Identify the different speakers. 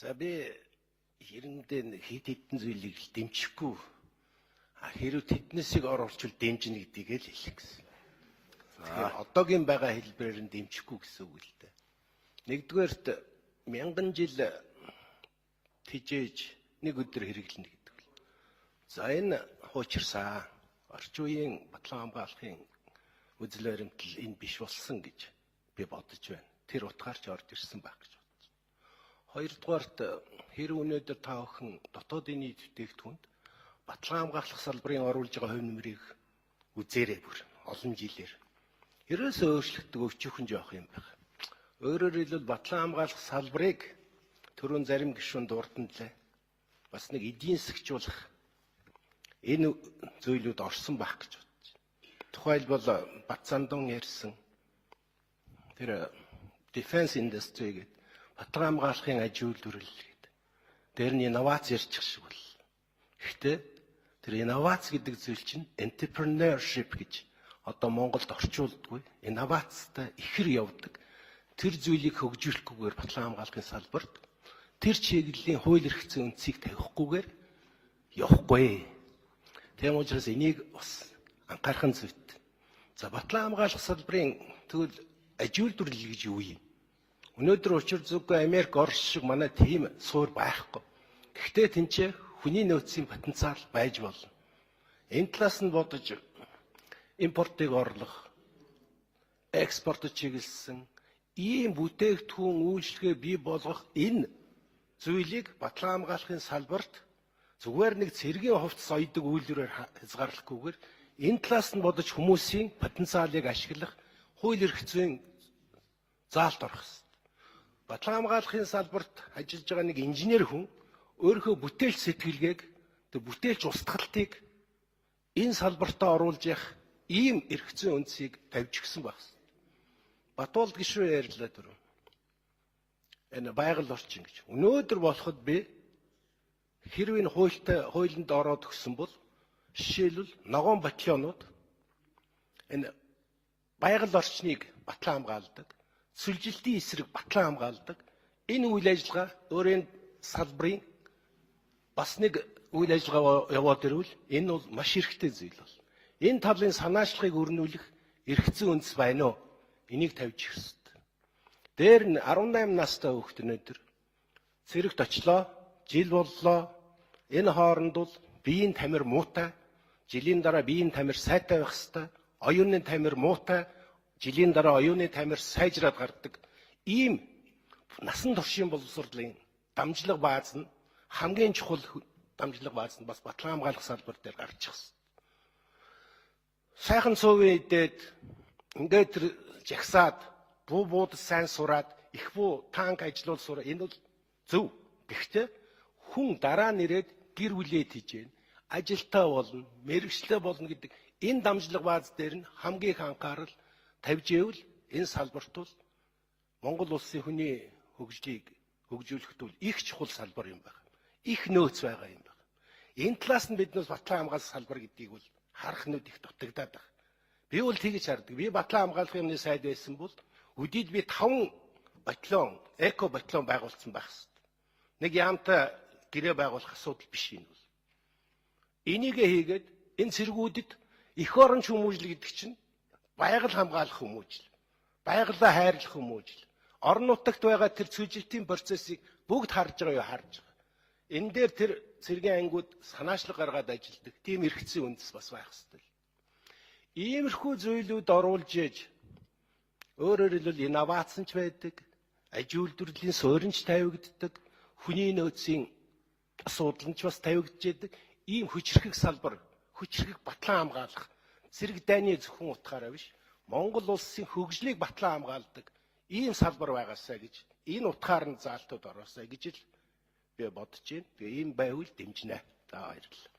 Speaker 1: За, би хэрэндээ хэд хэдэн зүйлийг л дэмжихгүй. А хэрв тэднээсийг оруулчвал дэмжинэ гэдгийг л хэлэх гэсэн. Тэгэхээр одоогийн байгаа хэлбэрээр нь дэмжихгүй гэсэн үг л дээ. Нэгдүгээрт, мянган жил тижээж нэг өдөр хэрэглэнэ гэдэг л. За, энэ хуучирсаа. Орчин үеийн батлан хамгаалахын үзэл баримтлал энэ биш болсон гэж би бодож байна. Тэр утгаар ч орж ирсэн байх гэж бодож. Хоёрдугаарт, хэрэг өнөөдөр та бүхэн дотоодын нийт бүтээгдэхүүнд баталгаа хамгаалах салбарын оруулж байгаа хувь нэмрийг үзээрэй, бүр олон жилээр. Ерөөсөө өөрчлөгдөг өвчөхөн жоох юм байна. Өөрөөр хэлбэл, батлан хамгаалах салбарыг түрүүн зарим гишүүн дурдан лээ. Бас нэг эдийн засгчуулах энэ зүйлүүд орсон байх гэж бодож байна. Тухайлбал, Батсандун ярьсан тэр defense industry гэдэг, баталгаа хамгаалахын аж үйлдвэрлэл гэдэг. Тэр нь инновац ярьчих шиг бол. Гэхдээ тэр инновац гэдэг зүйл чинь entrepreneurship гэж одоо Монголд орчуулдаггүй. Инновацтай ихэр явдаг. Тэр зүйлийг хөгжүүлэхгүйгээр баталгаа хамгаалахын салбарт тэр чиглэлийн хууль эрх зүйн үндсийг тавихгүйгээр явахгүй. Тийм учраас энийг бас анхаарах нь зүйт. За, батлан хамгаалах салбарын тэгвэл аж үйлдвэрлэл гэж юу юм? Өнөөдөр учир зүйгүй Америк, Орос шиг манай тийм суур байхгүй. Гэхдээ тэнцээ хүний нөөцийн потенциал байж болно. Энэ талаас нь бодож импортыг орлох, экспортод чиглэсэн ийм бүтээгдэхүүн үйлчилгээ бий болгох энэ зүйлийг батлан хамгаалахын салбарт зүгээр нэг цэргийн хувцас оёдог үйлдвэрээр хязгаарлахгүйгээр энэ талаас нь бодож хүмүүсийн потенциалыг ашиглах хууль эрх зүйн заалт орох хэрэгтэй. Батлан хамгаалахын салбарт ажиллаж байгаа нэг инженер хүн өөрийнхөө бүтээлч сэтгэлгээг, тэр бүтээлч устгалтыг энэ салбартаа оруулж явах ийм эрх зүйн үндсийг тавьж өгсөн байх хэрэгтэй. Батуулд гишүүн ярьлаа түрүү. Энэ байгаль орчин гэж. Өнөөдөр болоход би хэрв энэ хуультай хуулинд ороод өгсөн бол жишээлбэл, ногоон батальонууд энэ байгаль орчныг батлан хамгаалдаг, сүлжилтийн эсрэг батлан хамгаалдаг энэ үйл ажиллагаа өөрийн салбарын бас нэг үйл ажиллагаа яваад ирвэл энэ бол маш хэрэгтэй зүйл бол. Энэ талын санаачлагыг өрнүүлэх эрх зүйн үндэс байна уу? Энийг тавьж ирэх хэрэгтэй. Дээр нь 18 настай хүүхэд өнөөдөр цэрэгт очлоо, жил боллоо. Энэ хооронд бол биеийн тамир муутай, жилийн дараа биеийн тамир сайтай байх хэрэгтэй. Оюуны тамир муутай, жилийн дараа оюуны тамир сайжраад гардаг. Ийм насан туршийн боловсролын дамжлага бааз нь, хамгийн чухал дамжлага бааз нь бас баталгаа хамгаалах салбар дээр гарч ирсэн. Сайхан цувын идээд, ингээд тэр жагсаад, буу бууд сайн сураад, их буу танк ажиллуул сураа, энэ бол зөв. Гэхдээ хүн дараа нэрээд гэр бүлээ тижээн, ажилтаа болно, мэргэжлээ болно гэдэг энэ дамжлага бааз дээр нь хамгийн их анхаарал тавьж ивэл энэ салбарт бол Монгол улсын хүний хөгжлийг хөгжүүлэхэд бол их чухал салбар юм байна. Их нөөц байгаа юм байна. Энэ талаас нь биднээс батлан хамгаалах салбар гэдгийг бол харах нүд их дутагдаад байна. Би бол тэгж хардаг. Би батлан хамгаалах юмны сайд байсан бол өдийд би 5 батальон, эко батальон байгуулсан байх хэрэгтэй. Нэг яамтай гэрээ байгуулах асуудал биш энэ бол. Энийг хийгээд энэ цэргүүдэд эх орон хүмүүжил гэдэг чинь байгаль хамгаалах хүмүүжил, байгалаа хайрлах хүмүүжил. Орон нутагт байгаа тэр цүжилтийн процессыг бүгд харж байгаа юу, харж байгаа. Энэ дээр тэр цэргийн ангиуд санаачлаг гаргаад ажилладаг. Тийм эрх зүйн үндэс бас байх хэрэгтэй. Иймэрхүү зүйлүүд оруулж ээж, өөрөөр хэлбэл, инновац ч байдаг, аж үйлдвэрлэлийн сууринч тавигддаг, хүний нөөцийн асуудал нь ч бас тавигдж яадаг. Ийм хүчрхэг салбар, хүчрхэг батлан хамгаалах, цэрэг дайны зөвхөн утгаараа биш, Монгол улсын хөгжлийг батлан хамгаалдаг ийм салбар байгаасай гэж, энэ утгаар нь заалтууд ороосай гэж л би бодож байна. Тэгээ ийм байвал дэмжинэ. За, баярлалаа.